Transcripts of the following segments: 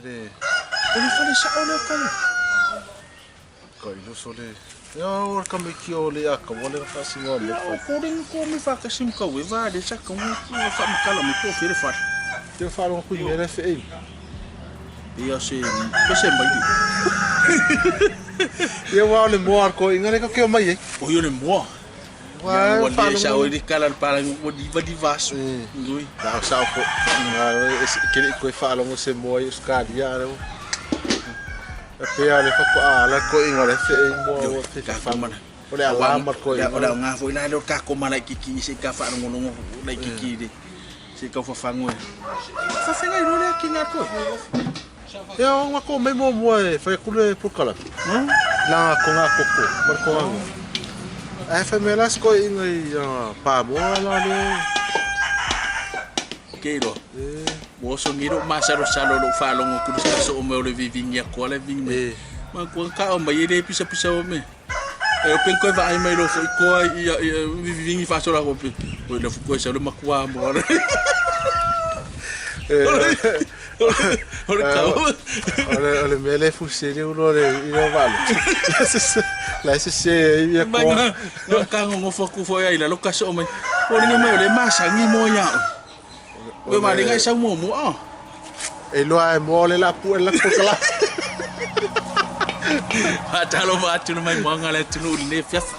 Le O le fale sa'o lea o Kaio. Ka i loso le Ia o le kamiki o le aka wa le faasinga le. Ia o ko le ko me whakasi mo kau e va le sa kau o whaamakala me po fere fale. Te whaalongo kui me le whei. Ia se pe se mai le. Ia wa le moa ko inga le ka keo mai e. O ia le moa. Wa Ua le sa o le kala le pala ua di va di vaso. Ngui. Na sa ko nga ke le koe whaalongo se moa i Australia le. E pea le whako a la ko inga le whei moa o te Ka whamana. O le alama ko inga. O le ngā foi la le ka ko mala kiki se ka whaalongolongo la kiki le. Se ka whawhango e. Whawhenga i rore ki ngā koe. Ia o ngā ko mai mua mua e whai kule pukala. La ko ngā koko, mar ko ngā. Ai whai me las ko inga i pā moa la le. Ke ro. Mo so ngiro masaro salo lo whalongo kuru sa so o me o le vivingi a koa le vingi me. Ma kua ka o mai e le pisa pisa o me. E o pen koe vaai mai lo foi koa i i vivingi whasola ko pe. O le fu koe sa le makua mo. O le kau. O le mea le fusi le ulo le i o valo. La se se i a koa. Nga ka ngongofo ku foi ai la lo kaso mai. O le mai o le masangi mo ia. O ma le ngai sa mo mo a. E loa e mo le la pu e la ko la. Talo ma atu mai mo nga le tunu le fiafi.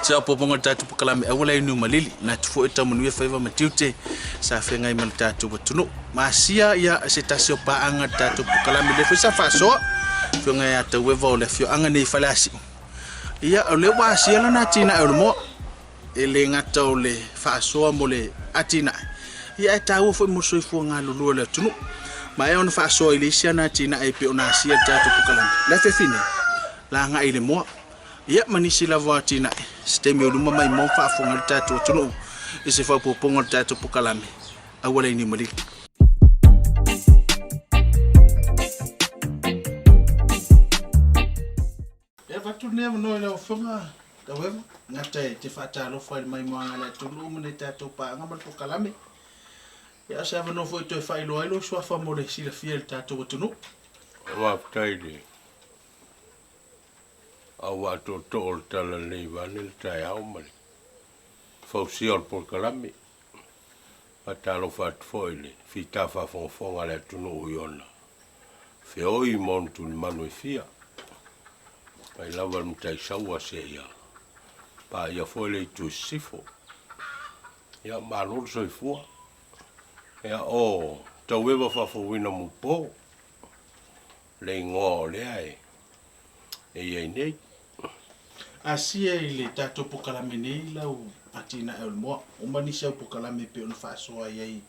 Se o poponga tatu pokalame awala inu malili na tufu e tamu nui faiva ma tiute sa whengai ma le tatou atunuu. Ma asia ia se tasi o paaga le tatou pokalame lea foi sa faasoa afioga ia Taueva o le afioaga nei i Faleasiu. Ia o lea ua asia lana atinae o le moa e le gata o le faasoa mo le atinae ia ae taua foi mo le soifua galulue o le atunuu. Ma ea ona faasoa i le isi ana atinae e pei ona asia le tatou pokalame le afefi nei la agai i le moa. Ia ma nisi lava o atinae, se taimi o luma mai mo faafofoga le tatou atunuu i se faaopoopoga o le tatou pokalame auala i Niumalili. E avatu lenei avanoa i lau Afioga Taueva, gata e te faatalofa i le maimoaga a le atunuu ma nai tatou paaga ma le pokalame. Ia, o se avanoa foi e toe faailoa ai lou suafa mo le silafia i le tatou atunuu. Faafetai i le A ua atoatoa o le tala lelei vaeane le taeao ma le fausia o le polokalame. Faatalofa atu foi i le fita faafogafoga a le atunuu i ona feoi ma ona tulimanu e fia. Mai lava le Mataisaua seia paia foi le itu i sisifo. Ia, malo le soifua. Ia, o Taueva Faafouina Mupo le igoa o lea e e i ai nei. Asia i le tatou pokalame nei lau atinae o le moa, uma nisi au pokalame e pei ona faasoa i ai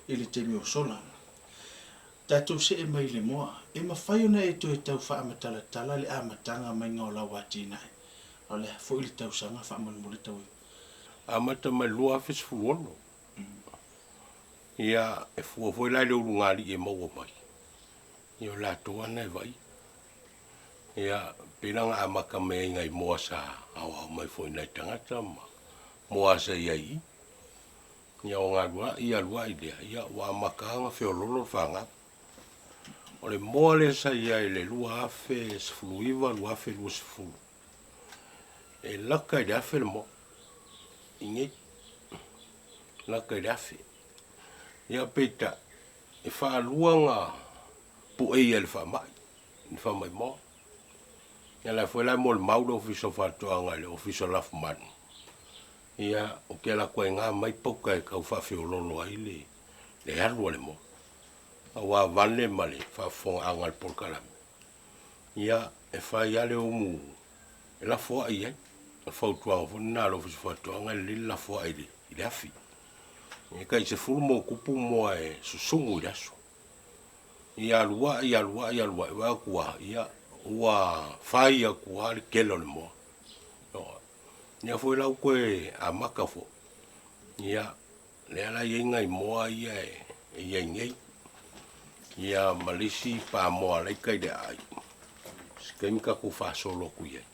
i le taimi o sola. Tatou see mai i le moa, e mafai ona e toe tau faaamatalatala le amataga maiga o lau atinae, a o le a foi le tausaga faamolemole tau. Amata mai le 2016. Ia, e fua foi la i le ulugalii e maua mai, ia o latou lava na e vaai. Ia, pei la na amata mai ai nai moa sa aoao mai foi i nai tagata ma moa sa i ai i i. Ia o galua ia alu ai lea, ia ua amata lava ona feololo le fanau. O le moa lea sa i ai i le 2019, 2020, e laka i le 1000 le moa i nei. Laka i le 1000. Ia peitai, e faalua ona pueia e le faamai, le faamai moa. Ia la foi la e molimau le Ofisa o Faatoaga i le Ofisa o Lafumanu, ia ou te alu atu ai na aumai pauta e tau faafeololo ai le le alu a le moa. Aua vane ma le faafofogaaga a le polokalame, ia e fai lava le umu e lafoai i ai. O le fautuaga foi lena a le Ofisa o Faatoaga e lelei le lafoai i le afi. E tai 10 ma ona tupu moa e susugu i le aso. Ia alu ae, ia alu ae, ia alu ae, vaai atu lava, ia ua fai atu lava le tele o le moa. Ia foi la ua toe amata foi, ia lea la e i ai nai moa ia e i ai nei. Ia ma le isi pamoa la e i tai i le aai, se taimi tatou faasolo atu i ai.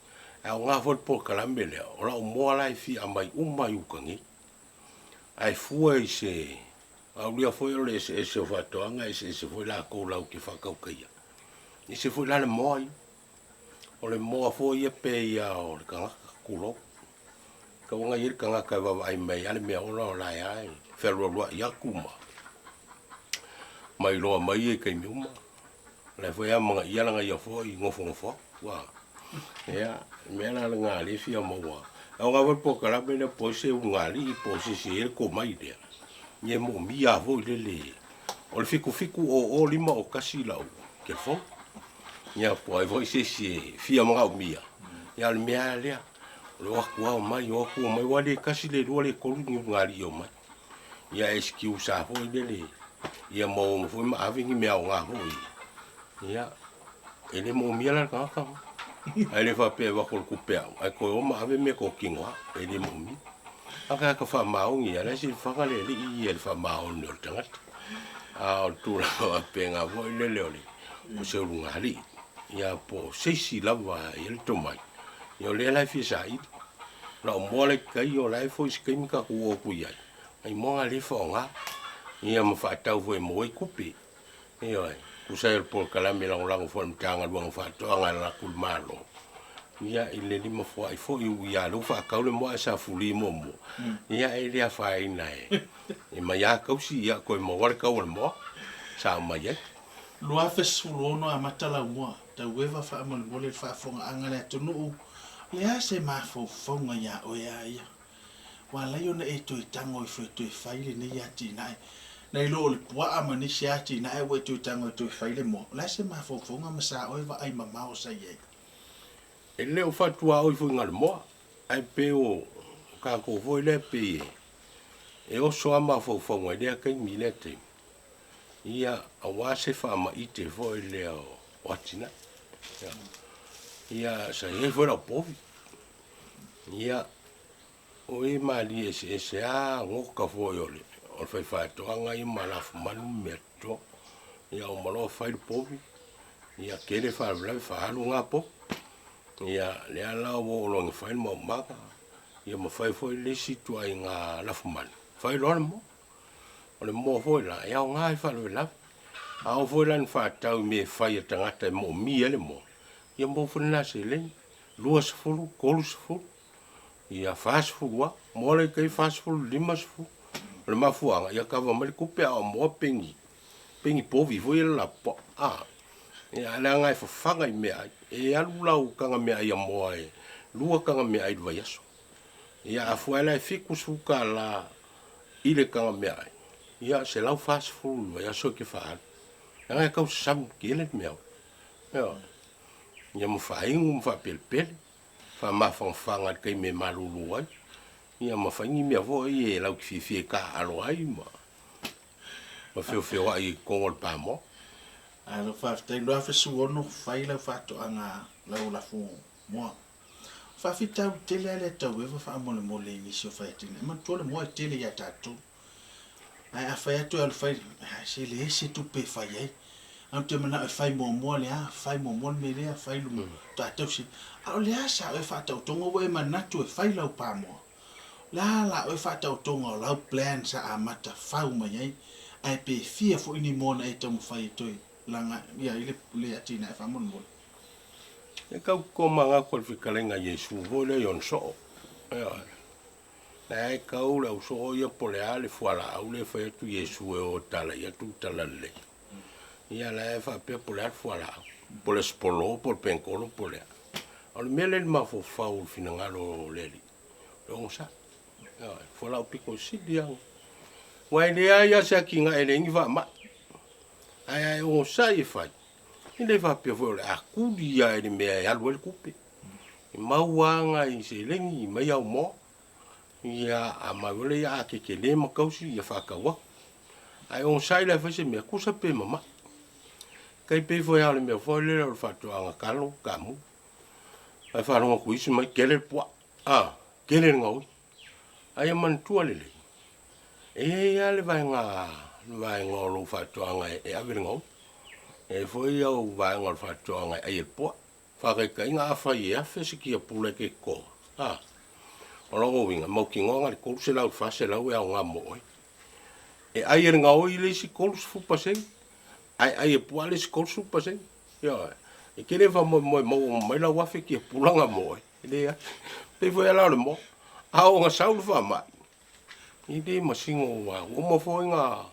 Ae aoga foi le polokalame lea, o lau moa la e fia aumai uma i uta nei. Ae fua i se Aulia foi o le eseese o faatoaga, e eseese foi lakou latou te faataukaia. E ese foi la le moa ia. O le moa foi ia pei lava o le tagata, tulou. Tau aga i ai le tagata e vaavaai mai lava le mea ola o la e lava e fealualuai atu ma ma iloa mai ia i taimi uma. O la foi e amanaia lana ia foi nofonofo atu. Ua. Ia, le mea la lena lea e fia maua. E aoga foi le polokalame lea po o ai se ulugalii po o se isi e i ai le tomai lea. Ia e moomia lava foi lele. O le 7700 501 lau telefoni. Ia po o ai foi se isi e fia manaomia. Ia o le mea lava lea. O le o atu lava omai, o atu omai, aua le tasi, le lua, le tolu ni ulugalii e omai. Ia excuse lava foi lele, ia maua foi ma ave ni mea aoga foi. Ia, e le moomia la le tagata. Ae le faapea e avatu o le tupe au, ae toe o ma ave mea totino lava, e le moomia. A tagata faamaoni ia, la e silafaga le alii ia i le faamaoni o le tagata. A o le tulaga faapena foi lele o le o se ulugalii, ia po o se isi lava e i ai le tomai, ia o lea la e fia saili. Lau moa la i tai, o la e foi se taimi tatou oo atu i ai, ai moa na lea e faaaoga, ia ma faatau foi e maua ai tupe. Ioe, tusa ai o le polokalame lagolago foi a le Matagaluega o Faatoaga e ala atu i le Malo, ia i le limafoai foi ui lava o lea ua faatau le moa ae sa fuli muamua, ia e le afaina e mai lava tausi, ia toe maua le tau o le moa sa aumai ai. 2016 amata lau moa, taueva faamolemole i le faafofogaaga a le atunuu, o le a se mafaufauga ia oe a ia? Ua alai ona e toe tago ifo e toe fai lenei atinae, nai lo o le puaa ma nisi atinae ua e toe tago e toe fai le moa. O le a se mafaufauga ma sa oe vaai mamao sa i ai? E le o faatuaoi foi na le moa, ae pei o tatou foi lea pei e oso lava mafaufauga i lea taimi i lea taimi, ia aua se faamaite foi lea o atinae. Ia sa i ai foi lau povi. Ia, o e malie eseese lava goka foi o le faifaatoaga ia ma lafumanu ma mea toto. Ia uma loa fai le povi, ia tele faalavelave faaalu na povi. Ia lea la ua oo loa ina fai le maumaga, ia ma fai foi le isi ituaiga lafumanu, fai loa le moa. O le moa foi la, e aoga i faalavelave. A oo foi la ina faatau i mea e fai a tagata e moomia ai le moa, ia maua foi lena seleni. 20, 30, ia 40 lava. Moa la i tai 40, 50. O le mafuaaga, ia kava mai le tupe a o moa pei ni povi foi ia le lapopoa. A, ia leaga e fafaga i meaai. E alu lau taga meaai a moa e lua taga meaai i le vaiaso. Ia a fua la e $70 i le taga meaai, ia $140 i le vaiaso e te faaalu. Leaga e tausasami tele le mea. Ioe. Ia ma faainu ma faapelepele, faamafanafana i le taimi e malulu ai, ia ma fai ni mea foi e latou te fiafia e taaalo ai ma feofeoai i totonu o le pamoa. Malo faafetai. 2016 fai lau faatoaga lau lafo moa. Faafitauli tele lava lea taueva faamolemole i nisi o faiatina. E manatua le moa e tele ia tatou. Ae a fai atu e alu fai, se leai se tupe e fai ai. Ae ou te manao e fai muamua le a, fai muamua le mea lea, fai le faatoa tausi. A o le a sa oe faataotoga ua e manatu e fai lau pamoa? O le a la oe faataotoga o lau plan sa amata fau mai ai, ae pe fia foi ni moa na e taumafai e toe laga ia ai le atinae faamolemole? E tau tomanatu i le fetalaiga a Iesu foi lea i ona soo. Ioe. La e kau le ausoo ia po o le a le fualaau lea e fai atu Iesu e o e talai atu le talalelei. Ia la e faapea po o le a le fualaau, po o le spolo po o le penkolo po o le a. A o le mea lea i le mafaufau o le finagalo o le Alii, o le onosai. Ioe, fualaau pito sili lava. Aua e leai lava se atinae e leai ni faamai. Ae a e onosai e fai, e le faapea foi o le a tuli lava i le mea e alu ai le tupe. E maua lava nai seleni mai au moa, ia a mau ai lea a tetele ma tausi ia faatau atu. Ae onosai la e fai se mea, tusa pe mamai. Tai pei foi lava o le mea foi lele o le faatoaga talo, taamu. Ae faalogo atu isi mai tele le puaa, a, tele le gaoi. Ae ia manatua lelei, e i ai lava le vaega, le vaega o lou faatoaga e ave le gaoi. E i ai foi au vaega o le faatoaga e ai e le puaa. Faataitaiga, afai e 1000 se tiapula e te totoa, a, o lona uiga, e mautinoa na o le 300 i le 400 e aoga mo oe. E ai e le gaoi le isi 30%, ae ai e puaa le isi 30%. Ioe. E te le faamoemoe maua mai lau afe kia pulaga mo oe. E leai. Pei foi la o le moa. A oo ina sau le faamai, e le masino ua uma foi na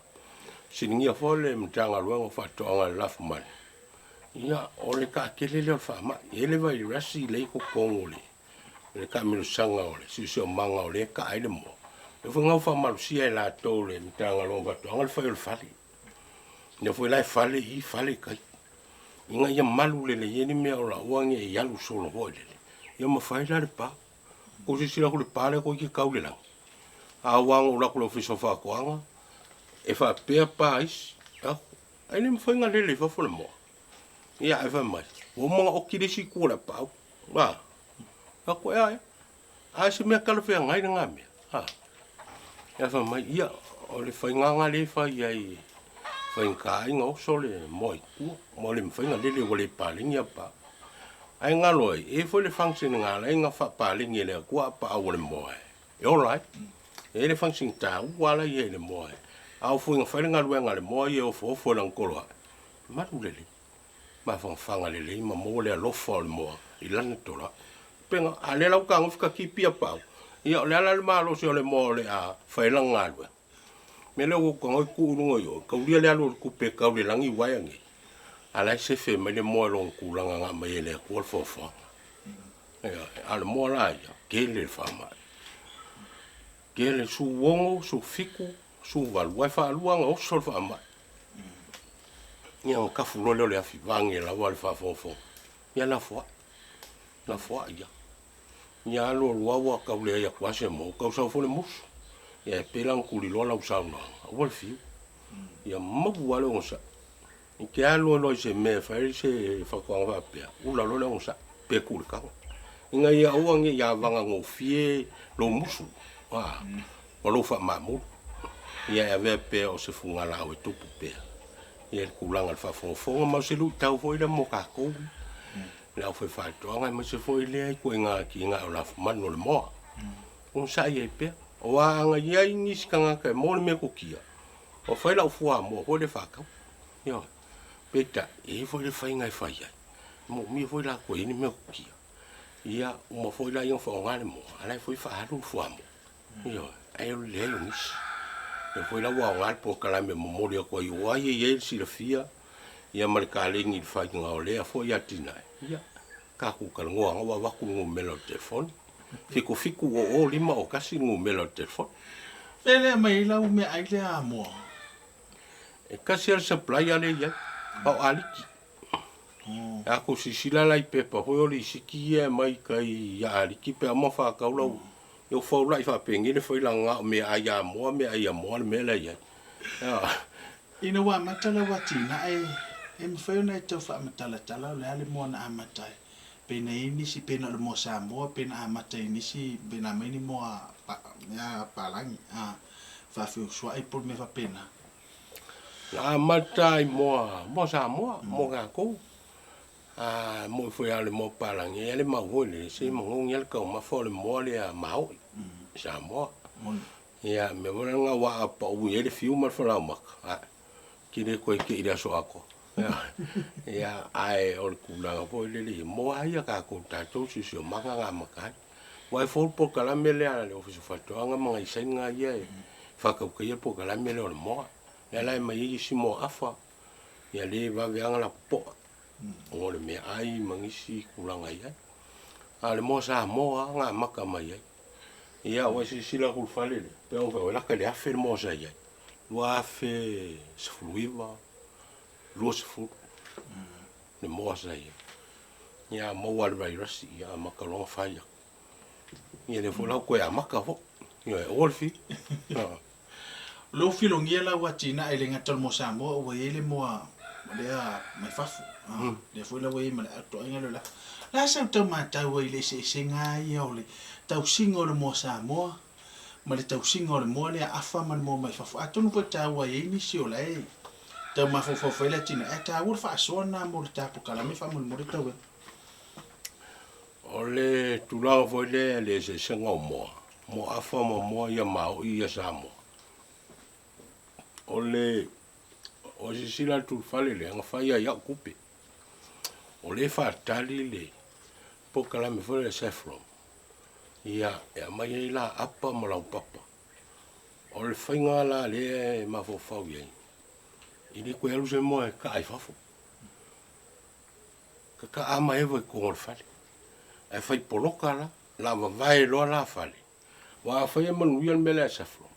siligia foi le Matagaluega o Faatoaga i le lafumanu. Ia, o le taatele lea o le faamai. E i ai le vairasi lea i totonu o le le taamilosaga o le siosiomaga o lea e taa ai le moa. O lea foi na faamalosia e latou le Matagaluega o Faatoaga le fai o le fale. Lea foi la e fale i i, fale i tai. Ina ia malu lelei ai le mea o la aua ne i alu solo foi lele. Ia ma fai la le pa. Ua silasila atu i le pa lea toeitiiti tau i le lagi. A ua na ou alu atu i le Ofisa o Faatoaga, e faapea pa isi, ae le mafai ona lele i fafo le moa. Ia ae fai mai, ua uma ona oti le isi itu o le apaau. A, atu ea ea. A se mea talafeagai lena mea. A, ia fai mai, ia, o le faiga lea e fai ai, faigata ai ona oso le moa i tua, ma le mafai ona lele ua le paleni apaau. Ae galo ai, e i ai foi le function na ala ai ona faapaleni e le Atua apaau o le moa e ola ai. E i ai le function taua la i ai i le moa e a oo foi ina fai le galuega a le moa ia e ofoofo i lana tolo ae, malu lelei, mafanafana lelei ma maua le alofa o le moa i lana tolo ae. Pega, a lea la ua tagofi ta tipi apaau, ia o le a la le malosi o le moa o le a fai ai lana galuega? Mea lea ua ou tago ai tuu i luga i o, taulia le alu o le tupe e tau i le lagi uaea nei, a la e sefe mai le moa i lona tulaga na aumai e le Atua le foafoaga. Ioe, a o le moa la ia, tele le faamai. Tele, su 6, su 7, su 8, aua e faalua ona oso le faamai. Ia ona tafu loa lea o le afi, vage lava le faafogafoga. Ia lafoai, lafoai ia. Ia alu alu lava ua tau leai atu lava se moa, ua tau sau foi le musu. Ia e pei la ona tuliloa lau saunoaga, aua le fiu. Ia maua lava le onosai. E te alu ai loa i se mea e fai ai se faatoaga faapea, ula loa le onosai, pe tuu i le taga. Ina ia aua ne i avaga gofie lou musu, a, ma lou faamamulu. Ia e avea pea o se fugalaau e tupu pea. Ia le tulaga o le faafogafoga ma o se luitau foi lea mo tatou le aufaifaatoaga aemaise foi lea ituaiga atinae o lafumanu o le moa. Onosai ai pea. Aua a na i ai nisi tagata e maua le metotia, ua fai lau fuamoa foi lea faatau. Ioe. Peitai, e i ai foi le faiga e fai ai. E moomia foi la toe i ai ni metotia. Ia, uma foi laia ona faaaoga le moa, a la e foi faaalu le fuamoa. Ioe. Ae o le leai o nisi. Lea foi la ua aoga le polokalame e momoli atu ai o ai e i ai le silafia ia ma le kalegi i le faiga o lea foi atinae. Ia, tatou talanoa ua avatu le numera o le telefoni. 77 00 5 o 1 le numera o le telefoni. Fea lea aumai ai lau meaai lea moa? E tasi lava le supplier lea e i ai, a o Aliki. A tou silasila la i pepa foi o lisiti ia e aumai tai ia Aliki pe a uma faatau lau ia ua faulai faapenei le failaga o meaai Amoa meaai Amoa le mea la e i ai. Ina ua amata lau atinae, e mafai ona e tau faamatalatala o le a le moa na amata ai? Pe na i ai nisi, pe na o le moa Samoa, pe na amata i nisi, pe na aumai ni moa mea palagi, a, faafeusuai po o le mea faapena. Na amata i moa, moa Samoa, moa tatou. A moi foi lava o le moa palagi, e i ai le mau foi lele, se manogi lava le taumafa o le moa lea maoi, Samoa. Ia, mea foi lea na ua a pau i ai le fiu ma le falaoamata, ae te le toe te i le aso atoa. Ia, ae o le tulaga foi lele ia, moa ai a tatou tatou siosiomaga na amata ai. Aua e fou le polokalame lea a le Ofisa o Faatoaga ma nai Saina ia e faatautaia le polokalame lea o le moa. Lea la e aumai ai isi moa afa, ia lea e vave lava ona lapopoa ona o le meaai ma nisi tulaga e i ai. A o le moa Samoa lava na amata mai ai. Ia ua e silasila atu i le fale lea, pei ona ou fai atu, e lata i le 1000 le moa sa i ai. 2019, 20 le moa sa i ai. Ia a maua lava i le vairasi, ia amata loa ona fai atu. Ia lea foi la ua toe amata foi. Ioe, aua le fiu. O lea ua filogia la ua atinae e le gata o le moa Samoa ua i ai le moa lea mai fafo. Lea foi la ua i ai ma le atoaiga lea o le afa. O le a sau tau matau ai i le eseesega lava ia o le tausiga o le moa Samoa ma le tausiga o le moa lea afa ma le moa mai fafo. Atonu foi e taua ai nisi o la e tau mafaufau fai le atinae, ae taua le faasoa lena mo le ta polokalame faamolemole Tauela. O le tulaga foi lea i le eseesega o moa, moa afa ma moa ia maoi ia Samoa. O le o silasila atu i le fale lea na fai ai au tupe. O lea e faatali le polokalame foi lea SAFPROM, ia, e aumai ai la apa ma laupapa. O le faiga la lea e mafaufau i ai, e le toe alu se moa e kaa i fafo. Tataa ma eva i totonu o le fale. Ae fai poloka la, la vavae loa la fale. Aua afai e manuia le mea lea a SAFPROM,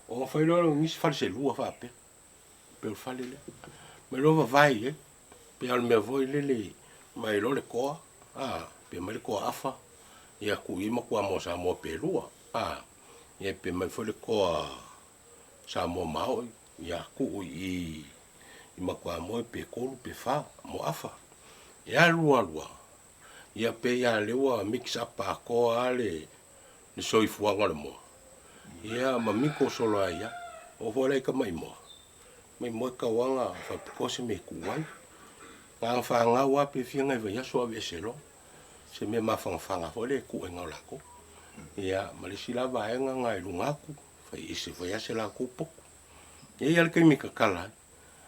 ona fai loa lea o nisi fale se lua faapea, pei o le fale lea. Mai loa vavae i ai. Pei o le mea foi lele, mai loa le toa, a, pe aumai le toa afa, ia tuu i ai ma Toamua Samoa pe lua, a, ia pe aumai foi le toa Samoa maoi, ia tuu i i i ma Toamoe pe tolu pe fa mo afa. E alu alu lava, ia pei lava lea ua mix up atoa lava le soifuaga o le moa, ia ma miko solo ai lava. Oo foi la i tamaimoa, tamaimoa e tatau lava ona faapitoa se mea e tuu ai. Na ona fanau lava pe fia nai vaiaso aveese loa, se mea mafanafana foi lea e tuu ai na o latou. Ia ma le isi la vaega na i luga atu, fai ese foi lava se latou potu. E i ai lava le taimi e tatala ai.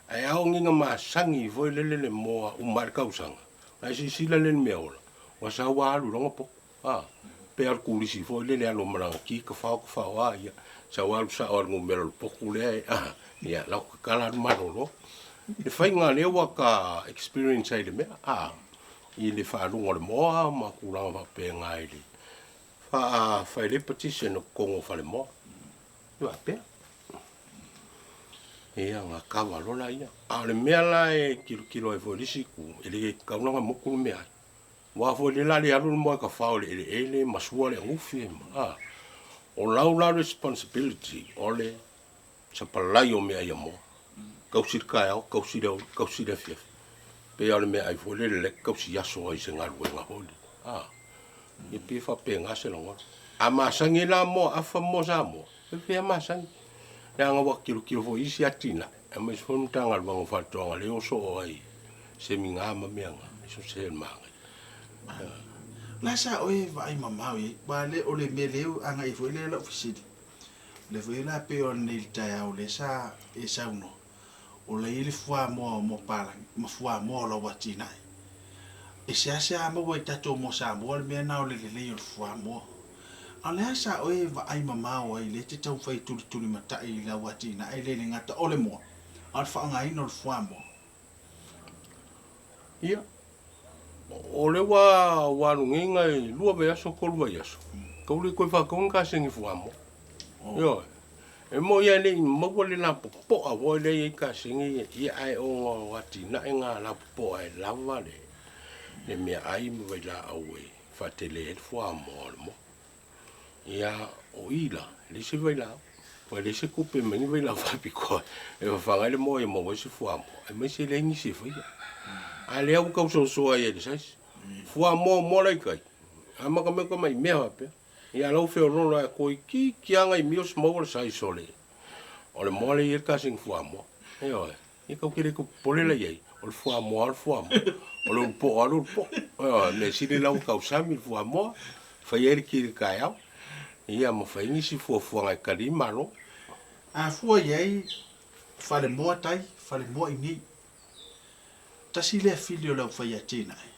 Ae a oo nei ina masani foi lele le moa uma ai le tausaga, ona e silasila lea i le meaola, ua sau lava alu i lona potu. A, pei lava o le turisi foi lele e alu ma lana ki tafao tafao a ia, sau lava alu sao lava i le numera o le potu lea e, a, ia la ua tatala alu malolo. Le faiga lea ua ta experience ai i le mea, a, i le faaluga o le moa ma tulaga faapena i le fai le partition o totonu o falemoa. E faapea. Ia, ona kava loa laia. A o le mea la e tilotilo ai foi i le isi itu, e le tatau la ona motu le meaai. Aua foi o lea o le a le alu le moa e tafao i le eleele ma sua le agufi ma, a. O lau la responsibility o le sapalai o meaai a moa. Tausi le taeao, tausi le aoauli, tausi le afiafi. Pei lava o le meaai foi lele la e tausi aso ai i se galuega foi lele, a. Ia pei e faapena se lagona. A masani ai la moa afa ma moa Samoa, e fia masani. Leaga ua tilotilo foi i isi atinae, aemaise foi le Matagaluega o Faatoaga lea e o soo ai i semina ma mea na, so o se manaia. O le a sa oe vaai mamao i ai? Aua le, o le mea lea e agai ai foi lea lau fesili, o lea foi la pei o ananei i le taeao lea sa e saunoa, o la e i ai le fuamoa o moapalagi ma fuamoa o lau atinae. E seasea maua i tatou moa Samoa le mea lena o le lelei o le fuamoa. A o le a sa oe vaai mamao ai lea e te taumafai e tulitulimatai i lau atinae lea e le gata o le moa, a o le faaaogaina o le fuamoa? Ia, o lea ua alu nei nai lua vaiaso, tolu vaiaso, tau le toe faatau ni kasegi fuamoa. Ioe. E moni lava e le i maua le lapopoa foi lea e i ai kasegi ia, ae ona o atinae na lapopoa e lava le meaai ma vailaau e faatele ai le fuamoa o le moa. Ia, o i la, e leai se vailaau, e leai se tupe e aumai ni vailaau faapitoa e fafaga ai le moa ia maua ai se fuamoa, aemaise e leai nisi e faia. A lea ua tau soasoa ai e le size. Fuamoa o moa la i tai, amata mai tamai mea faapea. Ia la ua feoloolo lava toeitiiti lava nai meals maua le size o le o le moa lea e i ai le kasegi fuamoa. Ioe. Ia tatou te le toe popole la i ai, o le fuamoa lava o le fuamoa. O le ulupoo lava o le ulupoo. Ioe, mea sili la ua tausami le fuamoa, fai ai le ki i le taeao, ia ma fai ai nisi fuafuaga e tali ai Malo. A fua i ai falemoa tai, falemoa i nei. Tasi lea fili o le aufaiatinae.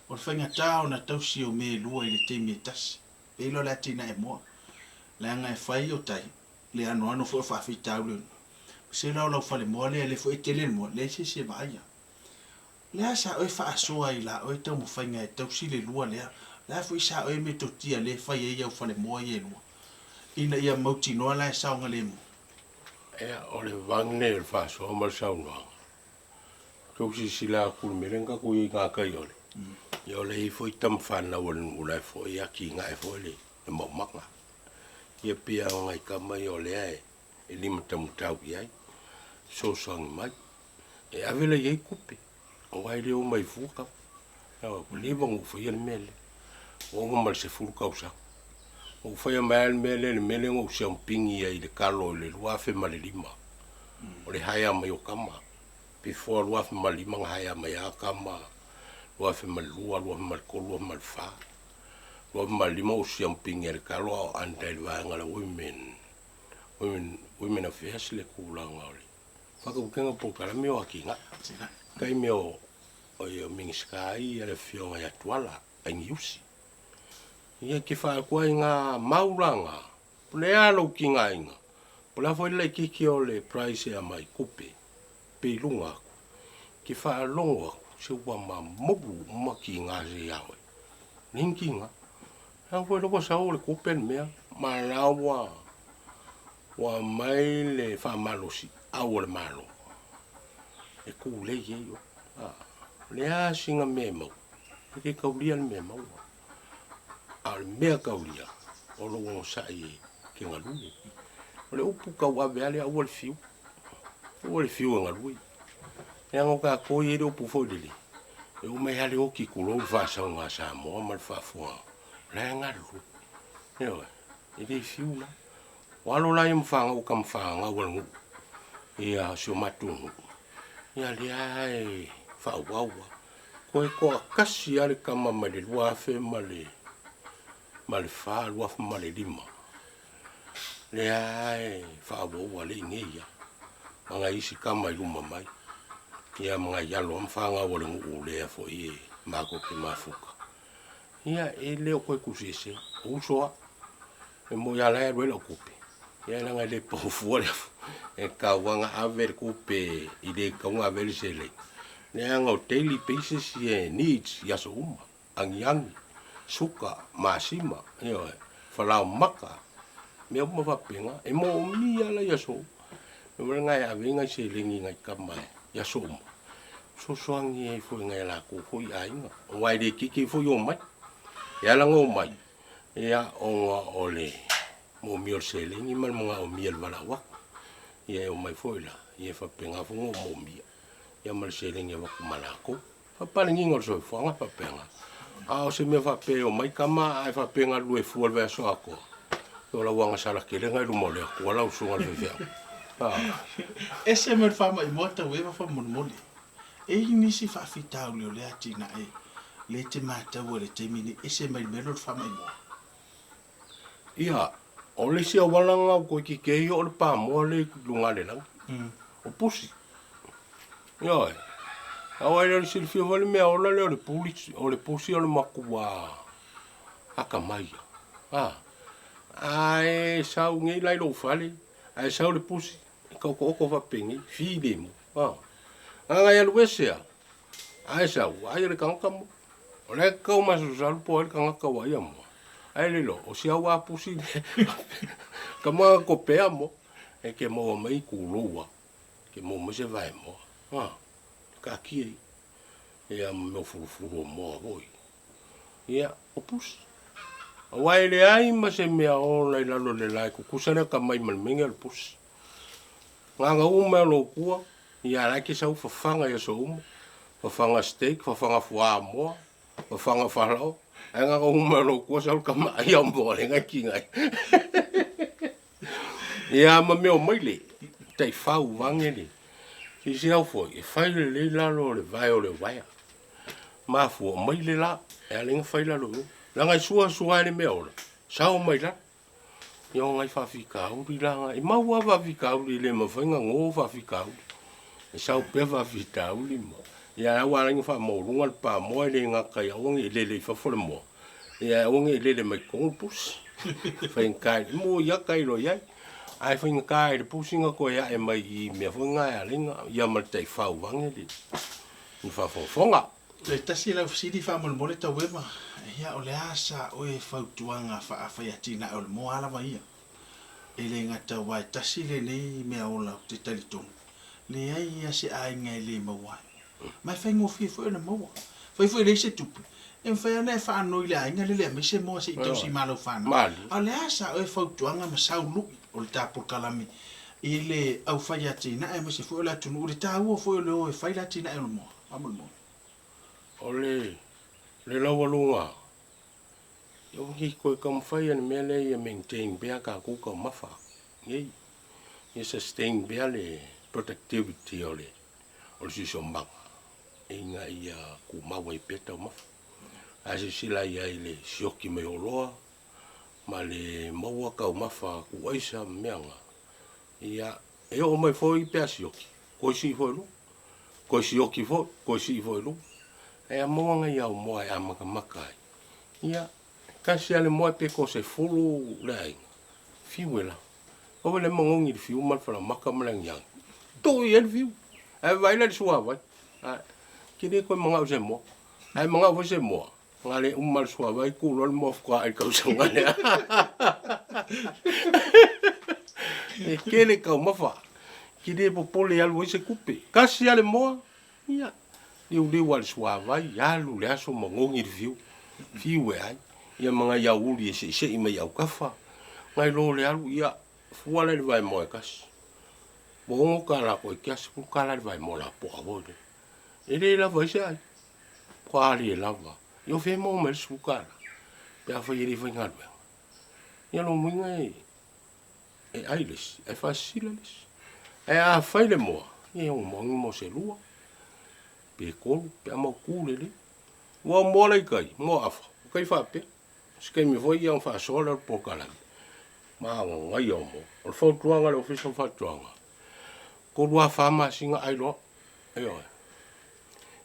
O le faigata ona tausi o mea e lua i le taimi e tasi, pei la o le atinae moa, leaga e fai o tai, le anoano foi o faafitauli o se la o lau falemoa lea, lea foi e tele le moa, leai se isi e vaaia. O le a sa oe faasoa ai la oe taumafaiga e tausi le lua lea? O le a foi sa oe metotia lea e fai ai au falemoa ia e lua, ina ia mautinoa la e saogalemu? Ia, o le vavang lenei o le faasoa ma le saunoaga. Tou silasila atu i le mea lea na tatou i ai i gatai ole, ia o la e i ai foi tama fanau a le nuu la e foi atinae foi le maumaga. Ia pei lava o nai tama ia o lea e limataumatau i ai, fesoasoani mai. E ave la i ai tupe, aua e le o mai fua tama. Ua leva ona ou faia le mea lea, ua ova ma le 10 tausaga. Na ou faia mai lava le mea lea, le mea lea na ou siamupini ai i le talo i le 2005, o le haea mai o tama. Before 2005 na haea mai lava tama, 2002, 2003, 2004. 2005 ou siamupini ai i le talo a o under i le vaega o le Women, Women. Women Affairs le tulaga o le faatautega o polokalame o atinae. Taimi o o Minisita ai le Afioga ia Tuala Ainiusi. Ia e te faaatu ai ngā mau la ngā, po o le a lou tigaina, po o le a foi le laitiiti o le price e aumai tupe pe i luga atu, e te faalogo atu se ua mamulu uma tiga se ia oe. Leai ni tiga. Leaga foi la ua sau o le tupe le mea, ma la ua ua aumai le faamalosiau a le Malo e tulei ai oe. O le a sina mea e maua, e te taulia le mea e maua. A o le mea taulia, o lou onosai e te galue. O le upu tauave lava lea, aua le fiu. Aua le fiu e galue. Leaga o tatou e i ai le upu foi lele, e oo mai lava le oti tulou le faasauga a Samoa ma le faafofoga, o la e galulue. Ioe, e le fiu la. O alo la ia ma fanau o tama fanau a le nuu, ia si o matou nuu, ia lea e faaauau lava. Toe toatasi lava le tama mai le 2004, 2005, lea e faaauau ua le i nei lava, ma nai isi tama i luma mai, ia ma nai alo lava ma fanau a le nuu lea foi e matou te mafuta. Ia, e le o toe tusiesea, o uso lava. E moni lava o la e alu ai lau tupe, ia leaga e le pau fua le afu, e tatau lava ona ave le tupe e le tatau ona ave ai le seleni, leaga o daily basis ia e needs i aso uma, agiagi, suka, masima, ioe, falaomaka, mea uma faapena, e moomia lava la i aso uma. O le mea lena e ave ai nai seleni i nai tama i aso uma, fesoasoani ai foi i nai a latou foi aiga, aua e le itiiti foi omai. E ala ona omai, ia ona o le moomia o le seleni ma le manaomia e le valaau atu. Ia e omai foi la, ia e faapena foi ona moomia ia ma le seleni e avatu ma latou. Faapaleniga o le soifuaga e faapena. A o se mea faapea e omai tama ae faapea e galulue fua i le vaiaso atoa, o lau agasala tele lena i luma o le Atua lau susuga i le faifeau. Ese mai le faamaimoa taueva faamolemole. E i ai nisi faafitauli o lea atinae lea e te mataua i le taimi nei ese mai le mea lea o le faamaimoa? Ia, o le isi auala lena ua toeitiiti ai oo le pamoa lea i luga o le lagi, o pusi. Ioe. Aua e le o le silafia foi le mea ola lea o le puli, o le pusi o le matua atamai ia. Ae sau nei la i lou fale, ae sau le pusi, e taotooto faapenei, filemu. Aga e alu ese lava, ae sau, vaai e le tagata mo. O la e tau masalosalo po o ai le tagata ua ia moa. Ae le iloa, o si au lava pusi lea. Tama topea mo, e te maua mai tulou lava, e te maua mai se vaemoa. Ha, taatia ia. Ia ma mea o fulufulu o moa foi. Ia, o pusi. Aua e leai ma se mea ola i lalo o le la e tutusa le atamai ma le mea o le pusi. Gaga uma e lou tua, ia la e te sau fafaga i aso uma, fafaga steak, fafaga fuamoa, fafaga falaoa, ae gaga uma e lou tua sau le tama ai au moa le ngai ki ngai. Ia ma mea o maile, taifau vange le, sisi au foi, e fai lelei lalo o le vae o le uaea. Mafua, o maile la, e ala ai ona fai lalo i o. Leaga e sua sua ai le mea ola, sao mai lalo. Ia o nai faafitauli la na, e mau lava faafitauli, e le mafai ona no faafitauli. E sau pea faafitauli ma, ia aua ala ai ona faamaualuga le pamoa e le gata ia aua ne i lele i fafo le moa, ia aua ne i lele mai totonu le pusi. Faigata i, mo ia tailo i ai, ae faigata i le pusi ona toe ae mai i mea foi na e ala ai ona, ia ma le taifau vaeane le faafogafoga. Toe tasi lau fesili faamolemole Taueva, ia o le a sa oe fautuaga faafai atinae o le moa lava ia? E le gata aua e tasi lenei mea ola ou te talitonu, leai ia se aiga e le maua ai. Ma e faigofie foi ona maua. Fai foi e leai se tupe, e mafai lava ona e faanoi i le aiga lele e aumai se moa se i tausi ma lau fanau. A o le a sa oe fautuaga ma sau lui o le ta polokalame i le aufai atinae aemaise foi o le atunuu i le taua foi o le o e fai le atinae o le moa? Faamolemole. O le le laualuga, ia ua ki koe taumafai le mea lea ia maintain pea tatou taumafa nei, ia sustain pea le productivity o le o le siosiomaga ina ia tumau ai pea taumafa. A silasila i ai i le sioki mai o oloa ma le maua taumafa tuuaisa ma mea na. Ia, e oo mai foi pe a sioki, koe sii foi i luga, koe sioki foi, koe sii foi i luga. Ae a maua ngai au moa e amakamaka ai. Ia, kasi a le moa pe ko 10 le aiga, fiu e lava. Aua le magogi i le fiu ma le falamaka ma le agiagi. Tuu i ai le fiu. Ae vaai la i le suavai. Ae, ke le koe manao i se moa. Ae manao foi se moa. Nga le uma le suavai ku loa le moa faatoa ai le tausaga lea. E tele taumafa. Ke le popole e alu ai se tupe. Kasi lava le moa, ia, liuliu lava i le suavai, alu le aso magogi le fiu. Fiu e ai. Ia ma nai aouli e seisei mai i autafa. Nai lo le alu, ia, fua la i le vaemoa e tasi. Ua $6 toeitiiti lava $10 le vaemoa lapoa foi lea. E le lava ai se ai. Ua le lava. Ia o fea e maua mai ai le $10 pe afai e le faigaluega? Ia lona uiga e e ai le isi, ae faasisila le isi. Ae afai le moa, ia e ono maua ni moa se lua, pe tolu, pe a mautu lelei. Ua o moa la i tai, moa afa, o tai faapea. Se taimi foi ia ona faasoa lea o le polokalame. Manaia o moa. O le fautuaga a le Ofisa o Faatoaga, tolu a fa masina ai loa. Ioe.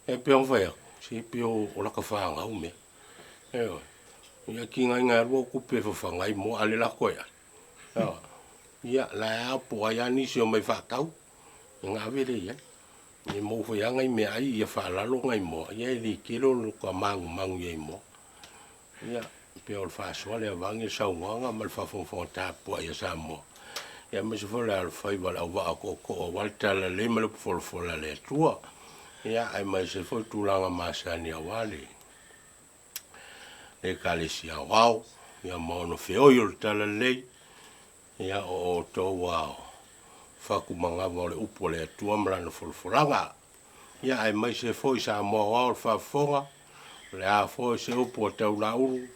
E pei ona fai atu, se pei o lata fanau mea. Ioe. Ia tigaina e alu au tupe e fafaga ai moa, a o le lako e ai. Ioe. Ia, la e a po o ai lava nisi e omai faatau, ona ave lea i ai. E maua foi lava nai meaai ia faalalo nai moa, ia e le tele o le magumagu i ai moa. Ia, pei o le faasoa lea vaeane le saunoaga ma le faafogafoga tapuai a Samoa, ia aemaise foi o le alofaiva o le auvaa o tootoo aua le talalelei ma le upu folafola a le Atua. Ia, aemaise foi tulaga masani aua le Ekalesia Aoao, ia ma ona feoi o le talalelei, ia o outou lava o fatumanava o le upu a le Atua ma Lana folafolaga. Ia aemaise foi Samoa Aoao o le faafofoga, o le a foi se upu a Taulaulu,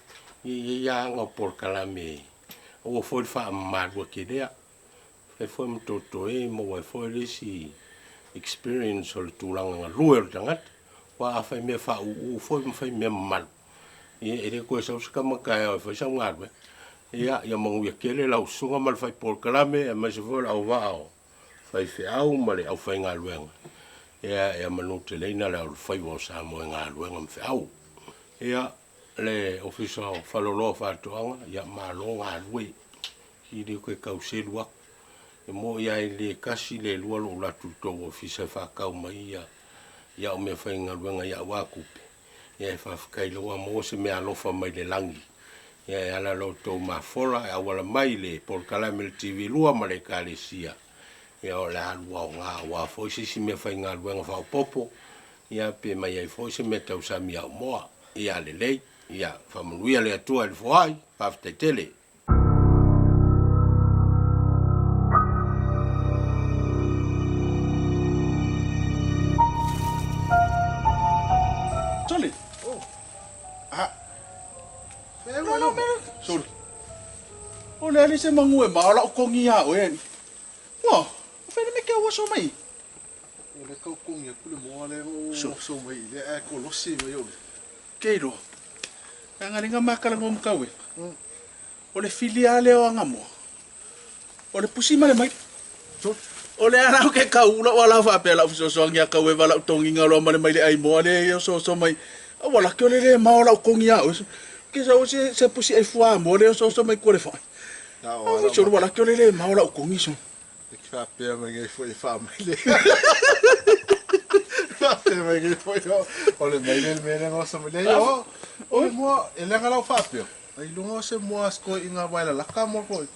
ia e i ai lava ana polokalame, aua foi le faamamalu ake lea. Fai foi ma totoe e maua ai foi le isi experience o le tulaga galue o le tagata. Aua a fai mea faauu foi ma fai mea mamalu, ia e le toe sau se tama taeao e fai sau galuega. Ia, ia manuia tele lau susuga ma le fai polokalame aemaise foi o le auvaa o faifeau ma le aufaigaluega. Ia, ia manuteleina le alofaiva o Samoa i galuega ma feau. Ia, le Ofisa o Faleoloa o Faatoaga, ia malo galue. I le toe tau selu atu. E moi lava e le tasi le lua lou alu atu i le tou ofisa e faatau mai ia i au meafaigaluega i au lava tupe. Ia e faafetai o lea ua maua se meaalofa mai le lagi. Ia e ala la outou mafola e auala mai i le polokalame i le TV 2 ma le Ekalesia. Ia o le alu aoga aua foi se isi meafaigaluega faaopoopo, ia pe mai ai foi se mea tausami au moa. Ia lelei, ia faamanuia le Atua i le foai, faafetai tele. Sole. Oh. Ah. No, no, mea. Sole. O le ali se mangu e ma o lau kongi a oe ani. Ua, o whele me ke ua so mai. O le kau kongi aku le moa le o so mai le e kolosi mai o. Keiro. Anga makala ngom kawe. O le fili a lea o Agamoa. O le pusi ma le maile. O le ala o ke kau ula o ala faapea lau fesoasoani ia kau e vala togiga loa ma le maile ai moa le ia ososo mai. Aua la ke o le le mao lau kongi a oe. Ke sa o se se pusi ai fua moa le ososo mai kua le whai. Au so wala ke o le le mao lau kongi so. E ki faapea mai ngai foi e faamaile. Faapea mai ngai foi o le maile le mea lea oso mai. Leai o, o le moa, e leaga lau faapea. Ai luga o se moa sko i ngā waila laka mo koi.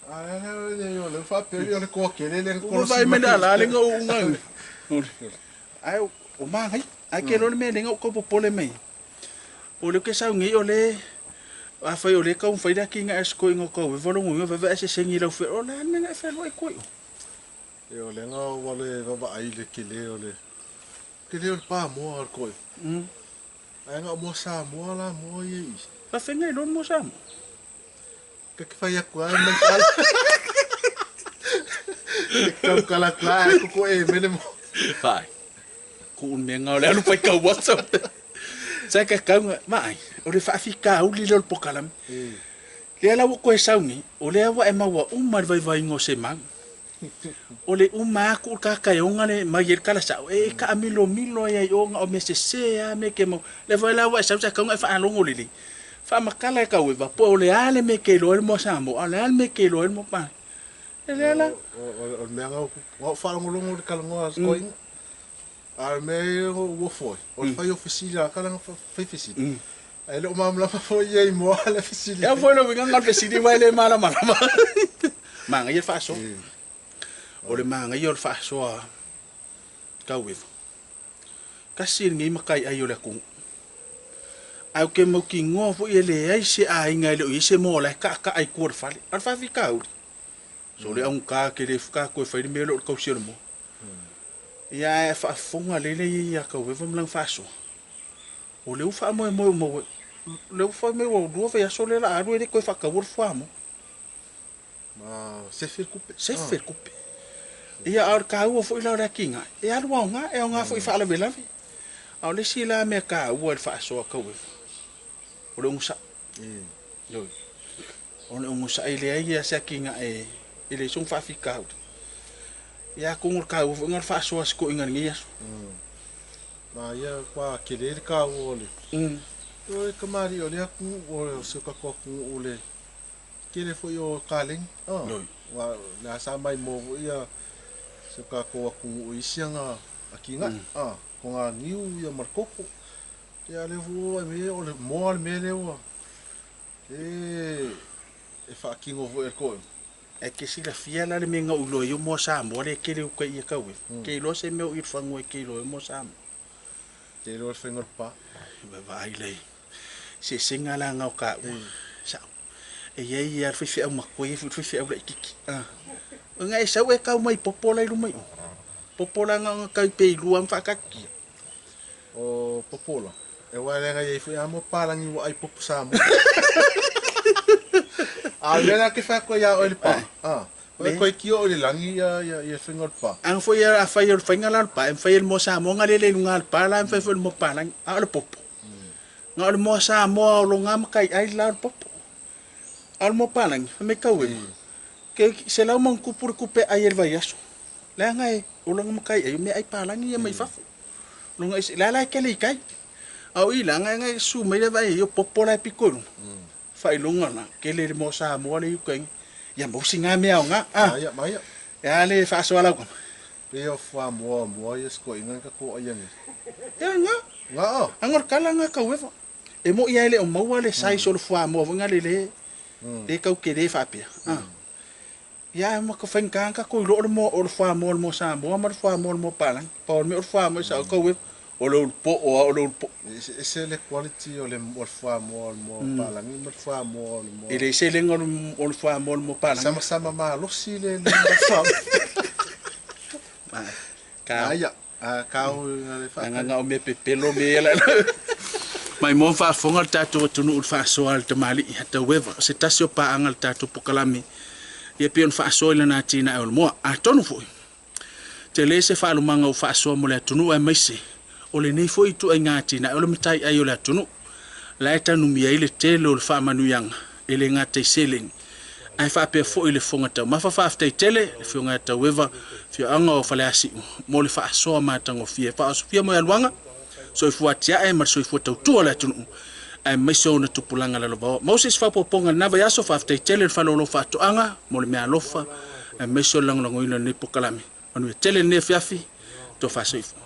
A le le o le faapea o le koa kele le kolosi. Ua vai mai le ala le ngau unga. Ai o mangai. Ai ke lo le mea le ngau ko popole mai. O le ke sau ngi o le a fai o le kau fai da ki nga sko ingo ko we volo ngi ve se sengi lau fe o le me nga fe lo e koi. E o le ngau wale vava ai le kele o le kele o le pa moa o koi. Ai ngau moa sa moa la moa ye i. Pa fe ngai lon moa sa moa. Ka ke fai aku ai mai kala. Ke kau kala kla ai ko e mele mo. Vai. Ku un me ngau le alu pai kau WhatsApp. Sa ka kau ma ai. O le faafikauli le o le polokalame. Lea la ua toe sau nei, o lea ua e maua uma le vaivaiga o se mau. O le uma aku o le kakaeoga le mai ai le kala sao, e taamilomilo ai ai o na o mea sese lava mea e te maua. Lea foi la ua e sau sa tatau ona e faalogo lelei, faamatala e taueva po o le a le mea e te iloa ai le moa Samoa, a o le a le mea e te iloa ai le moa Palagi. E lea la. O le mea na ou faalogologo i le talanoa a Scoina, a o le mea ia na ou ofo ai, o le fai o fesili a kala na fai fesili. Ae le o malamalama foi ia i moa le fesili. E foi le uiga na o le fesili aua e le malamalama. Manaia le faasoa. O le manaia o le faasoa taueva. Tasi lenei mataiai o le atunuu. Ae ou te mautinoa foi e leai se aiga e le o i ai se moa o la e taataa i tua o le fale. A o le faafitauli, so le augata tele foi tatou e fai le mea lea o le tausi o le moa. Ia ae faafofoga lele ia ia Taueva ma lana faasoa. O lea ua faamoemoe uma ua, lea ua fai mai ua lua vaiaso lea la alu e le toe faataua le fuamoa. Ma sefe le tupe. Sefe le tupe. Ia a o le taua foi la o le atinae, e alu aoga, e aoga foi i faalavelave. A o le isi la mea taua i le faasoa tauefa, o le onosai. Ioe. O le onosai e leai lava se atinae e leai sona faafitauli. Ia atonu o le taua foi lena o le faasoa a si toeaina i lenei aso. Ma ia kua tele le taua o le o le kamali'i o lea atunuu o si o tatou atunuu o le tele foi o kaleni aua o lea sa maimoa foi ia si o tatou atunuu i isi ana atinae toga niu ia ma le koko ia a o lea foi ua vaai mai o le moa le mea lea ua e faatino foi e le toeaina. E te silafia la le mea na ou iloa ai o moa Samoa lea e tele uta i ia tauefa. Ke iloa se mea o i le fanua e te iloa ai o moa Samoa. Te iloa le faiga o le pa. Vaai lea i eseesega la na o taua. Sao. E i ai lava le faifeau matua, e i ai foi le faifeau laitiiti. Ona e sau e tau mai popo la i luma i o. Popo la na ona tau pe i lua ma faakatitia. O Popola, e aua leaga e i ai foi lava mo palagi ua ai popo Samoa. A o le mea lea ke fai atu ai ia oe le pa, a, o e koe kio i le lagi ia ia ia faiga o le pa. Ana foi a fai o le faiga la o le pa, e mafai e le moa Samoa ona lele i luga o le pa la, e mafai foi e le moa palagi, a o le popo. Na o le moa Samoa o loga matai ai la o le popo. A o le moa palagi, fai mai tau e, ke 100+ le tupe ai e le vaiaso. Leaga e o lona matai ai o meaai palagi ia mai fafo. Lona ese, la la e tele i tai. A o i laga e ngai susu mai le vaai ai o popo la e pito i luga. Faailoga na, tele le moa Samoa le i uka i. Ia mausi ngā mea o ngā. Ah. Maia, maia. E a le faasoa lau kama. Pei o fuamoa moa ia sikoiga ka ko ai ange. E ngā. Ngā o. Anga o le kala ngā kauefa. E mo'i lava e le o maua le size o le fuamoa foi ngā le le le tau tele faapea. Ah. Ia ma ka faigata ka ko iloa o le moa o le fuamoa o le moa Samoa ma le fuamoa o le moa palagi. Pau o le mea o le fuamoa e sao kau e o le ulu po'o a o le ulu po'o. E eseese le quality o le o le fuamoa o le moa palagi ma le fuamoa o le moa. E leai se lega o le fuamoa o le moa palagi. Samasama malosi le le fuamoa. Ma ka. Aia, a ka o le fa. Agaga o mea pepelo mea ia la. Maimoa ma faafofoga le tatou atunuu i le faasoa a le tamalii a Taueva, o se tasi o paaga a le tatou pokalame ia pei ona faasoa i lana atinae o le moa. Atonu foi, tele se faalumaga ua faasoa mo le atunuu aemaise o lenei foi ituaiga atinae o le mataiai o le atunuu la e tanumia ai le tele o le faamanuiaga e le gata i seleni ae faapea foi le fofoga taumafa. Faafetai tele le Afioga ia Taueva, afioaga o Faleasiu mo le faasoa matagofie. Faaosofia moealuaga, soifua atiae ma le soifua tautua o le atunuu aemaise ona tupulaga lalovaoa. Maua se isi faaopoopoga i lena vaiaso. Faafetai tele i le Faleolo Faatoaga mo le meaalofa aemaise o le lagolagoina o lenei polokalame. Manuia tele lenei afiafi. Tofa soifua.